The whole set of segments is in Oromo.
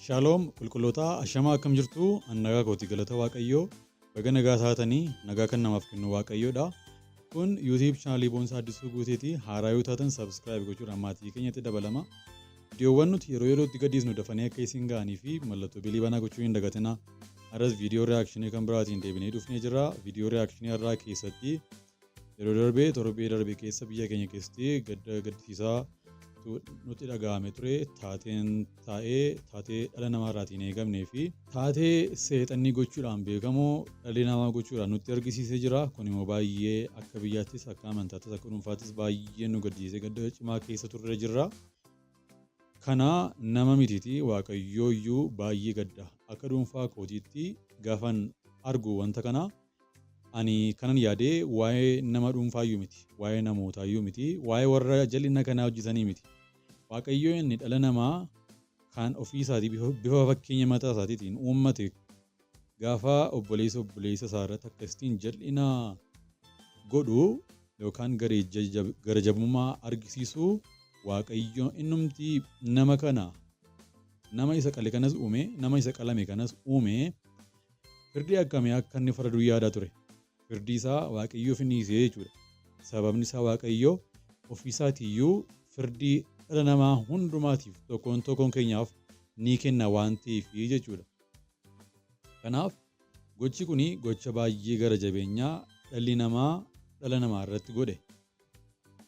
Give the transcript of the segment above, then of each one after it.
Shaaloom qulqullootaa ashamaa akkam jirtu an nagaa kooti galata Waaqayyoo baga nagaa taatanii nagaa kan namaaf kennu Waaqayyoodha. Kun YouTube chaanalii Boonsaa Addisuu Guuteeti. Haaraa yoo taatan subscribe gochuudhaan maatii keenyatti dabalama. Viidiyoowwan nuti yeroo yerootti gadhiisnu dafanii akka isin ga'anii fi mallattoo bilii banaa gochuu hin dagatinaa. Har'as viidiyoo reaakshinii kan biraatiin deebinee dhufnee jirra. Viidiyoo reaakshinii har'aa keessatti yeroo darbe torbee darbe keessa biyya keenya keessatti gadda gaddisiisaa nutti dhaga'ame ture taateen taa'ee taatee dhala namaa irraatiin eegamnee fi taatee seexanni gochuudhaan beekamu dhalli namaa gochuudhaan nutti argisiisee jira. Kun immoo baay'ee akka biyyaattis akka amantaattis akka dhuunfaattis baay'ee nu gaddisiisee gadda cimaa keessa turre jirra. Kana nama mitiiti Waaqayyoo iyyuu baay'ee gadda. Akka dhuunfaa kootiitti gaafan argu wanta kana ani kanan yaade waa'ee nama dhuunfaayyuu miti, waa'ee namootaayyuu miti, waa'ee warra jal'ina kanaa hojjetanii miti. Waaqayyo inni dhala namaa kan ofii isaatii bifa fakkeenya mataa isaatiitiin uummate gaafa obboleessa obboleessa isaa irratti akkasitiin jal'ina godhu yookaan gara jabummaa argisiisu Waaqayyo innumti nama kana nama isa qale kanas uume nama isa qalame kanas uume firdii akkamii akka inni faradu yaadaa ture. Firdii isaa Waaqayyoof inni dhiisee jechuudha. Sababni isaa Waaqayyo ofii isaatiiyyuu firdii dhala namaa hundumaatiif tokkoon tokkoon keenyaaf ni kenna waan ta'eef jechuudha. Kanaaf gochi kun gocha baay'ee gara jabeenyaa dhalli namaa dhala namaa irratti godhe.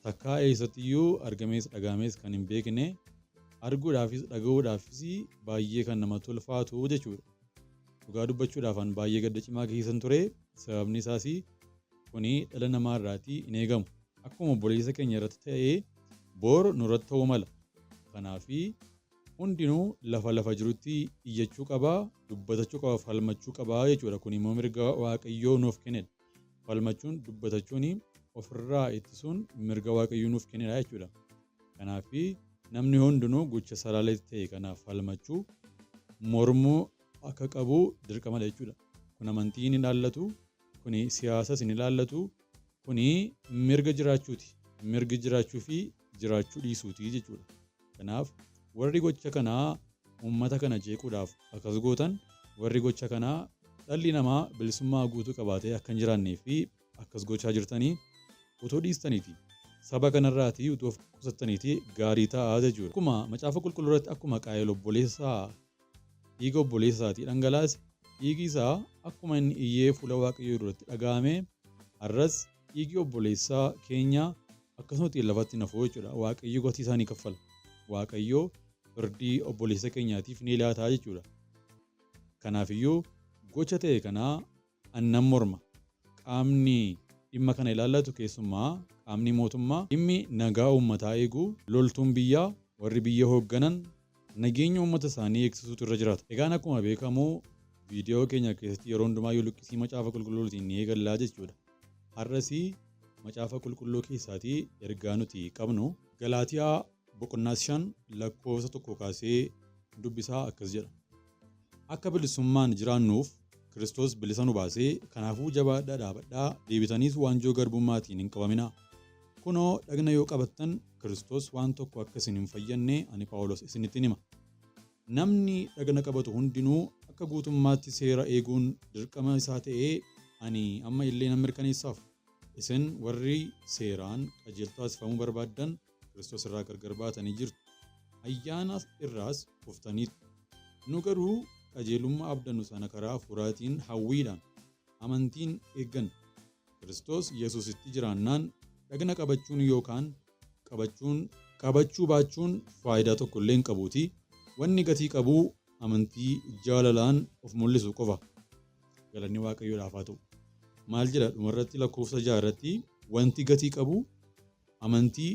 Takkaa eessattiyyuu argamees dhagahamees kan hin beekne arguudhaafis dhagahuudhaafis baay'ee kan namatti ulfaatu jechuudha. Dhugaa dubbachuudhaaf an baay'ee gadda cimaa keessan ture. Sababni isaas kuni dhala namaa irraatii hin eegamu. Akkuma obboleessa keenya irratti ta'ee bor nurratti ta'uu mala. Kanaafi hundinuu lafa lafa jirutti iyyachuu qaba, dubbatachuu qaba, falmachuu qaba jechuudha. Kun immoo mirga Waaqayyoo nuuf kennedha. Falmachuun, dubbatachuun, ofirraa ittisuun mirga Waaqayyoo nuuf kennedha jechuudha. Kanaafi namni hundinuu gocha salaaleetti ta'e kanaaf falmachuu, mormuu akka qabu dirqamadha jechuudha. Kun amantii hin ilaallatu, kuni siyaasas hin ilaallatu, kuni mirga jiraachuuti. Mirgi jiraachuu fi jiraachuu dhiisuuti jechuudha. Kanaaf warri gocha kanaa uummata kana jeequudhaaf akkas gootan, warri gocha kanaa dhalli namaa bilisummaa guutuu qabaatee akka hin jiraannee fi akkas gochaa jirtanii utuu dhiistaniiti saba kanarraatii utuu of qusattaniiti gaarii ta'a jechuudha. Akkuma macaafa qulqulluu irratti akkuma Qaayel obboleessa dhiiga obboleessa isaatii dhangalaase dhiigi isaa akkuma inni iyyee fuula Waaqayyoo duratti dhaga'ame har'as dhiigi obboleessaa keenya akkasumatti lafatti hin hafu jechuudha. Waaqayyo gatii isaa ni kaffala. Waaqayyo firdii obboleessa keenyaatiif ni laata jechuudha. Kanaafiyyuu gocha ta'e kanaa an nan morma. Qaamni dhimma kana ilaallatu keessumaa qaamni mootummaa dhimmi nagaa uummataa eegu loltuun biyyaa warri biyya hoogganan nageenya uummata isaanii eegsisuutu irra jiraata. Egaan akkuma beekamu viidiyoo keenya keessatti yeroo hundumaayyuu luqqisii macaafa qulqulluutiin ni eegallaa jechuudha. Har'as macaafa qulqulluu keessaatii ergaa nuti qabnu Galaatiyaa boqonnaa 5 lakkoofsa 1 kaasee dubbisaa akkas jedha. Akka bilisummaan jiraannuuf Kiristoos bilisa nu baase, kanaafuu jabaadhaa dhaabadhaa, deebitaniis waanjoo garbummaatiin hin qabaminaa. Kunoo dhagna yoo qabattan Kiristoos waan tokko akka isin hin fayyadne ani Phaawulos isinittin hima. Namni dhagna qabatu hundinuu akka guutummaatti seera eeguun dirqama isaa ta'e ani amma illee nan mirkaneessaaf. Isin warri seeraan qajeeltoo taasifamuu barbaaddan Kiristoos irraa gargar baatanii jirtu. Ayyaana irraas kuftaniittu. Nu garuu qajeelummaa abdannu sana karaa hafuuraatiin hawwiidhaan, amantiin eegganna. Kiristoos Yesuusitti jiraannaan dhagna qabachuun yookaan qabachuun qabachuu baachuun faayidaa tokko illee hin qabuutii. Wanni gatii qabu amantii jaalalaan of mul'isu qofa. Galanni Waaqayyoodhaaf haa ta'u. Maal jedha dhumarratti lakkoofsa 6 irratti wanti gatii qabu amantii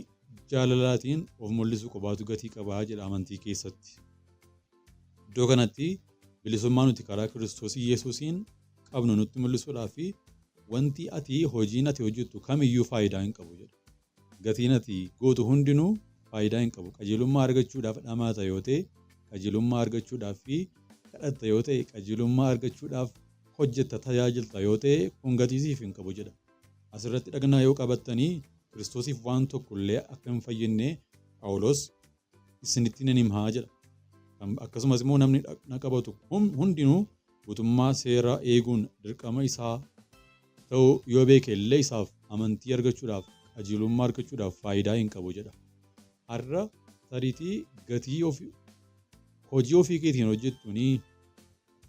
jaalalaatiin of mul'isu qofaatu gatii qabaa jedha amantii keessatti. Iddoo kanatti bilisummaa nuti karaa Kiristoos Yesuusiin qabnu nutti mul'isuudhaa fi wanti ati hojiin ati hojjettu kamiyyuu faayidaa hin qabu jedha. Gatiin ati gootu hundinuu faayidaa hin qabu. Qajeelummaa argachuudhaaf dhamaata yoo ta'e, qajeelummaa argachuudhaaf fi kadhatta yoo ta'e, qajeelummaa argachuudhaaf hojjetta tajaajilta yoo ta'e kun gatii siif hin qabu jedha. Asirratti dhagna yoo qabattanii Kiristoosiif waan tokko illee akka hin fayyinne Phaawulos isinitti nan himaa jedha. Akkasumas immoo namni dhaqna qabatu hundinuu guutummaa seera eeguun dirqama isaa ta'uu yoo beeke illee isaaf amantii argachuudhaaf, qajeelummaa argachuudhaaf faayidaa hin qabu jedha. Har'a tariitii gatii hojii ofii keetiin hojjettuuni,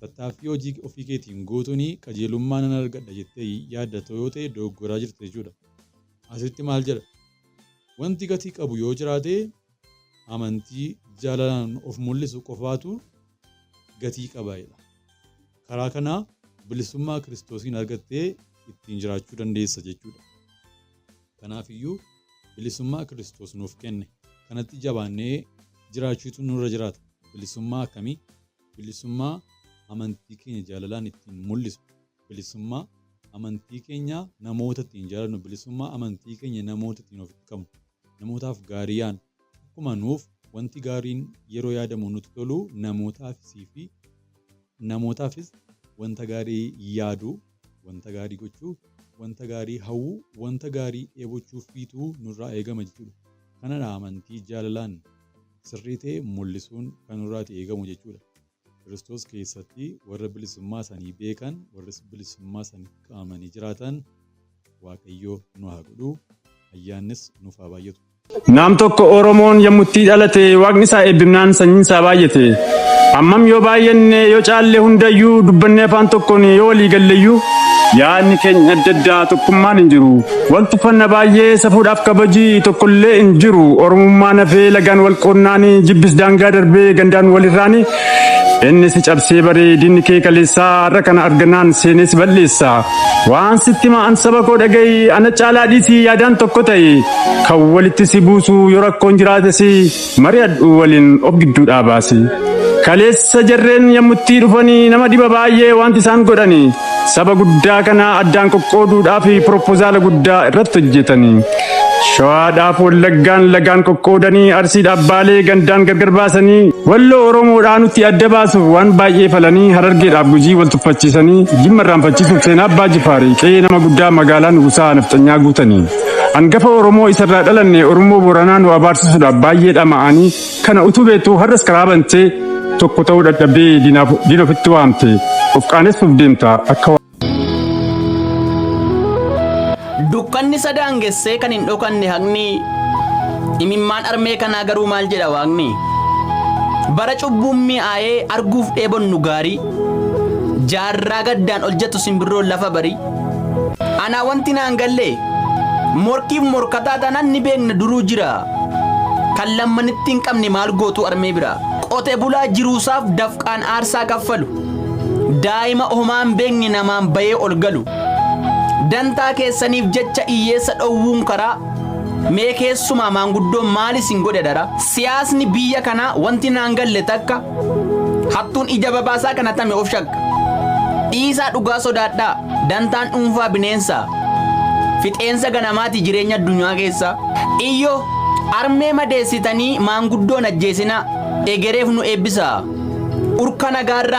tattaaffii hojii ofii keetiin gootuuni qajeelummaa nan argadha jettee yaaddatu yoo ta'e dogoggoraa jirta jechuudha. Asitti maal jedha? Wanti gatii qabu yoo jiraate amantii jaalalaan of mul'isu qofaatu gatii qaba jedha. Karaa kanaa bilisummaa Kiristoosiin argattee ittiin jiraachuu dandeessa jechuudha. Kanaafiyyuu bilisummaa Kiristoos nuuf kenne kanatti jabaannee jiraachuutu nurra jiraata. Bilisummaa akkamii? Bilisummaa amantii keenya jaalalaan ittiin mul'isu. Bilisummaa amantii keenya namoota ittiin jaalannu. Bilisummaa amantii keenya namoota ittiin ofitti qabnu. Namootaaf gaarii yaadnu. Akkuma nuuf wanti gaariin yeroo yaadamu nutti tolu, namootaafis wanta gaarii yaaduu, wanta gaarii gochuu, wanta gaarii hawwuu, wanta gaarii dheebochuu fiituu nurraa eegama jechuudha. Kanadha amantii jaalalaan sirrii ta'e mul'isuun kan nurraati eegamu jechuudha. Kiristoos keessatti warra bilisummaa isaanii beekan, warra bilisummaa isaanii qabamanii jiraatan Waaqayyoo nu haa godhu. Ayyaannis nuuf haa baay'atu. Naam tokko Oromoon yommutti dhalate, waaqni isaa eebbifnaan sanyiin isaa baay'ate. Ammam yoo baay'anne, yoo caalle, hundayyuu dubbannee afaan tokkoon yoo walii galleyyuu, yaadni keenya adda addaa, tokkummaan hin jiru. Wal tuffanna baay'ee, safuudhaaf kabajii tokkollee hin jiru. Oromummaan hafee lagaan wal qoonnaanii, jibbis daangaa darbee gandaan walirraanii. Inni si cabsee baree diinni kee kaleessaa har'a kana arganaan seenee si balleessa. Waan sitti ma'an saba koo dhaga'i, ana caalaa dhiisii yaadaan tokko ta'i. Kan walitti si buusu yoo rakkoon jiraates mari'adhu, waliin of gidduudhaa baasi. Kaleessa jarreen yommutti dhufanii nama dhiba baay'ee wanti isaan godhani. Saba guddaa kana addaan qoqqooduudhaaf proposal guddaa irratti hojjetanii. Shawaadhaaf Wallaggaan lagaan qoqqoodanii, Arsiidhaaf Baalee gandaan gargar baasanii, Walloo Oromoodhaa nutti adda baasuuf waan baay'ee falanii, Harargeedhaaf Gujii wal tuffachiisanii, Jimma irraanfachiisuuf seenaa Abbaa Jifaarii qe'ee nama guddaa magaalaa Nugusaa nafxanyaa guutanii. Hangafa Oromoo isarraa dhalanne Oromoo Booranaa nu abaarsisuudhaaf baay'ee dhama'anii, kana utuu beektuu har'as karaa bantee tokko ta'uu dadhabdee diina ofitti waamte, of qaanessuuf deemta akka. Dukkanni sadaangessee kan hin dhokanne haqni imimmaan armee kanaa garuu maal jedha Waaqni? Bara cubbuun mi'aayee arguuf dheebonnu gaarii, jaarraa gaddaan ol jettu simbirroon lafa barii. Anaa wanti naan galle, morkiif morkataa taanaan ni beekna duruu jira. Kan lammanitti hin qabne maal gootu armee bira? Qote bulaa jiruusaaf dafqaan aarsaa kaffalu. Daa'ima homaa hin beekne namaan bahee ol galu. Dantaa keessaniif jecha hiyyeessa dhowwuun karaa. Mee keessumaa maanguddoon maal isin godhe dara? Siyaasni biyya kanaa wanti naan galle takka, hattuun ija babaasaa kana tame of shakka. Dhiisaa dhugaa sodaadhaa, dantaan dhuunfaa bineensa. Fixeensa ganamaati jireenya addunyaa keessa. Iyyoo armee madeessitanii maanguddoon ajjeesinaa, egereef nu eebbisaa. Urka nagaarraa.